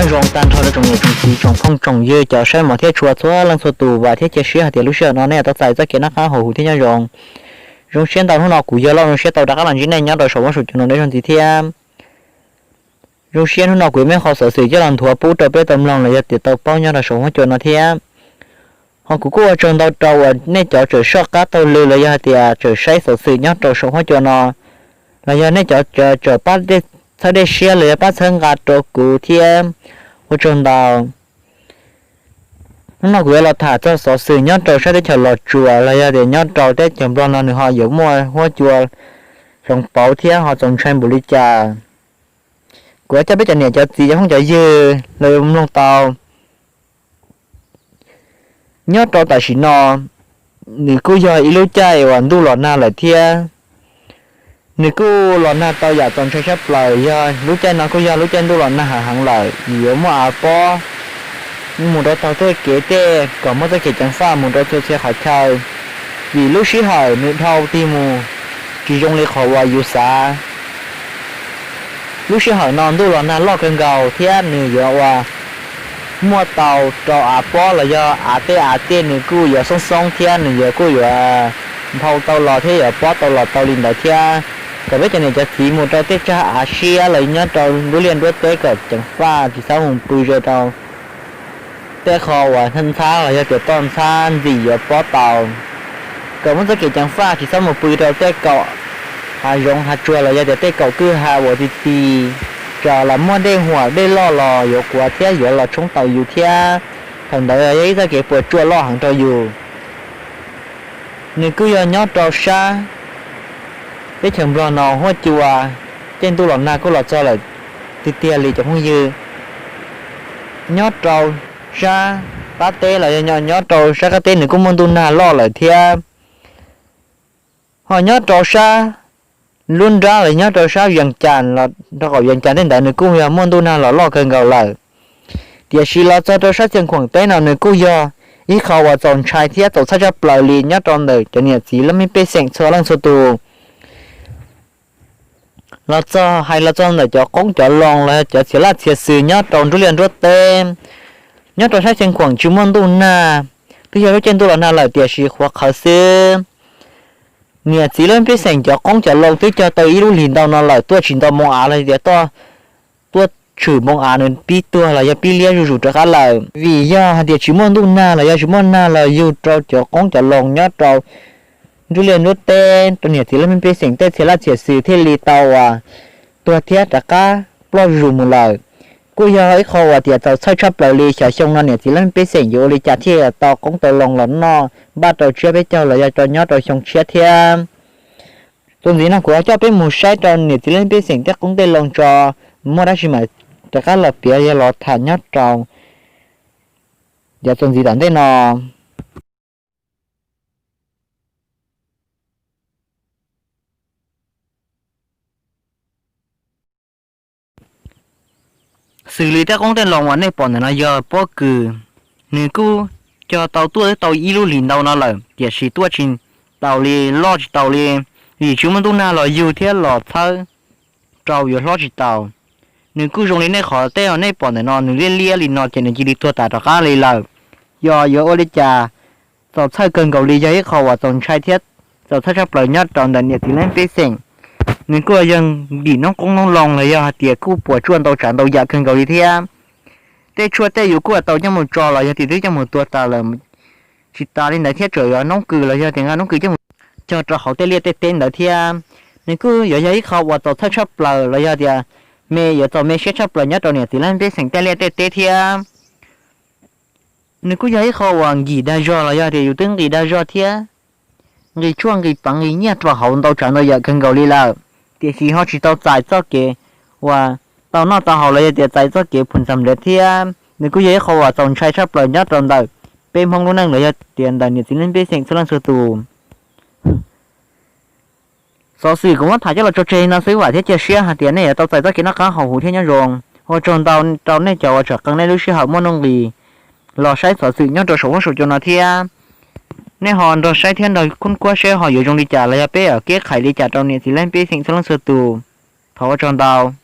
Nyob zoo tag nrho rau tsoom niam tsoom txiv tsoom phooj tsoom ywg cov saib mos thiab tshua txhua leej txhua tus, vam thiab cia siab hais tias lub sij hawm no nej tau txais txoj kev noj qab haus huv thiab nyob zoo. Zoo siab ntau hnub no kuv yog Lauj zoo siab tau rov qab los ntsib nej nyob rau saum huab saum cua no deb zog ntxiv thiab. Zoo siab hnub no kuv yuav muab qhov xov xwm coj los nthuav pub rau peb tau mloog los yog tias tau paub nyob rau saum huab cua no thiab. Ho kuv kuj ua tsaug ntau rau uas nej cov tseem soj qab taug lw los yog hais tias tseem saib xov xwm nyob rau saum huab cua no, los yog nej cov tseem pab txhawb dej siab los yog pab txhawb nqa rau kuv thiab. Ua tsaug ntau. Hnub no kuv yuav los tham txog xov xwm nyob rau sab teb chaws Los Tsuas los yog tias nyob rau teb chaws Nplog no nws ho yuav muaj huab cua hloov pauv thiab ho txaus ntshai npaum li cas. Kuv yuav coj peb cov niam cov txiv cov phooj cov ywg los mloog tau. Nyob rau tam sim no, nws kuj yog ib lub caij uas ntuj los nag lawm thiab. Nws kuj los nag tau yam txaus ntshai tshaj plaws, yog lub caij no kuj yog lub caij ntuj los nag heev lawm, yuav muaj av pob mus rau taug tej kev tej kom muaj txoj kev ceev faj mus rau txhua txhia qhov chaw, vim lub sij hawm nws dhau tig mus tsis zoo li qhov uas yus xav. Lub sij hawm no ntuj los nag loj kawg nkaus thiab nws yuav ua muaj tau rau av pob los yog av tej av tej nws kuj yuav xoob xoob thiab nws yuav kuj yuav nphau tau los thiab yuav pob tau los tau li ntawd thiab. Kom peb cov niam cov txiv mus rau tej tsag av siab los nyob rau nruab liaj nruab teb kom ceev faj tsis txhob mus pw ze rau tej qho uas ntxhab los yog tias toj ntxhab ntxim yuav pob tau. Kom muaj txoj kev ceev faj tsis txhob mus pw rau tej kaum hav zoov hav tsuag los yog tias tej kaum kwj ha uas ti ti, tsam los muaj dej huam dej loj los yuav kuav thiab yuav los tshoob tau yus thiab. Thaum ntawd yog ib txoj kev puas tsuaj loj heev rau yus. Nws kuj yog nyob rau sab teb chaws Nplog no huab cua, caij ntuj los nag kuj los txog lawm tiag tiag li cov phooj ywg. Nyob rau sab qab teb los yog nyob rau sab qab teb nws kuj muaj ntuj nag loj lawm thiab. Ho nyob rau sab lub nrab los nyob rau sab Vias Cas los rau qaum Vias Cas tej ntawd nws kuj yog muaj ntuj nag los loj kawg nkaus lawm. Tiam sis los txog rau sab Xeev Khuam teb no nws kuj yog ib qho uas txaus ntshai thiab txaus txhawj tshaj plaws li nyob rau ntawm cov niam txiv leej pej xeem txhua leej txhua tus. Los txog hais los txog ntawm cov qoob cov loo los cov txhia laj txhia xwm nyob rau nruab liaj nruab teb, nyob rau sab Xeev Khuam tsis muaj ntuj nag, twb yog lub caij ntuj los nag lawm tiam sis qhuav qhawv xwb. Niam txiv leej pej xeem cov qoob cov loo twb cog tau ib lub hlis ntau no lawm tuaj tsis ntau moo av los tias tuaj tshwm moo av nws pib tuag los yog pib liab zuj zus rov qab lawm. Vim yog hais tias tsis muaj ntuj nag los yog tsis muaj nag los yug rau cov qoob cov loo nyob rau nruab liaj nruab teb rau niam txiv leej pej xeem tej txhia laj txhia xwm thiaj li tau uas tuag thiab rov qab ploj zuj zus mus lawm. Kuj yog ib qho uas tias txaus txhawj tshaj plaws li xyov xyoo no niam txiv leej pej xeem yuav ua li cas thiaj tau qoob tau loo los noj npaj rau tsiab peb caug los yog rau nyob rau xyoo tshiab thiab. Txuas ntxiv no kuv coj peb mus saib rau niam txiv leej pej xeem tej qoob tej loo tso, muaj dab tsi mam rov qab los piav yog los tham nyob rau yav txuas ntxiv tom ntej no. Xws li tej qoob tej loo uas nej pom ntawm no yog pob kws, nws kuj cog tau tuaj tau ib lub hlis ntau no lawm tiam sis tuaj tsis taus li, loj tsis taus li, vim tsis muaj ntuj nag los yug thiab los txhawb rau yuav hlob tsis taus. Nws kuj zoo li nej qhov tej uas nej pom ntawm no nws liab liab li no ces nws cia li tuag tas rov qab li lawm. Yog yuav ua li cas txaus txhawj kawg nkaus li, yog ib qho uas txaus ntshai thiab txaus txhawj tshaj plaws nyob rau ntawm niam txiv leej pej xeem. Nws kuj yog nkim noob qoob noob loo los yog hais tias kuj puas tsuaj ntau tsav ntau yam kawg nkaus li thiab. Tej tshuaj tej yus kuj tau coj mus tso los yog tias twb coj mus tua tas lawm. Tsis tas li ntawd thiab tseem yuav noob kws los yog tias nqa noob kws coj mus cog rau hauv tej liaj tej teb ntawd thiab. Nws kuj yuav yog ib qho uas txaus txhawj tshaj plaws los yog tias me yuav txaus me siab tshaj plaws nyob rau niam txiv leej pej xeem tej liaj tej teb thiab. Nws kuj yog ib qho uas nkim dag zog los yog tias yus twb nqis dag zog thiab nqis tshuaj nqis peev nqis nyiaj rau hauv ntau tsav ntau yam kawg nkaus li lawm, tiam sis ho tsis tau txais txoj kev uas tau noj tau haus los yog tias txais txoj kev phum ntxas nplej thiab. Nws kuj yog ib qho uas txaus ntshai tshaj plaws nyob rau ntawm peb Hmoob lub neej los yog tias ntawm niam txiv leej pej xeem txhua leej txhua tus. Xov xwm kuv muab tham coj los tso tseg no xwb, vam thiab cia siab hais tias nej yuav tau txais txoj kev noj qab haus huv thiab nyob zoo. Ua tsaug ntau rau nej cov uas tsam qee nej lub sij hawm muaj nuj nqis los saib xov xwm nyob rau saum huab saum cua no thiab. Nej ho nrog saib thiab nrog khub kuab saib ho yuav zoo li cas los yog peb yuav keb qhais li cas rau niam txiv leej pej xeem txhua leej txhua tus. Thov ua tsaug ntau.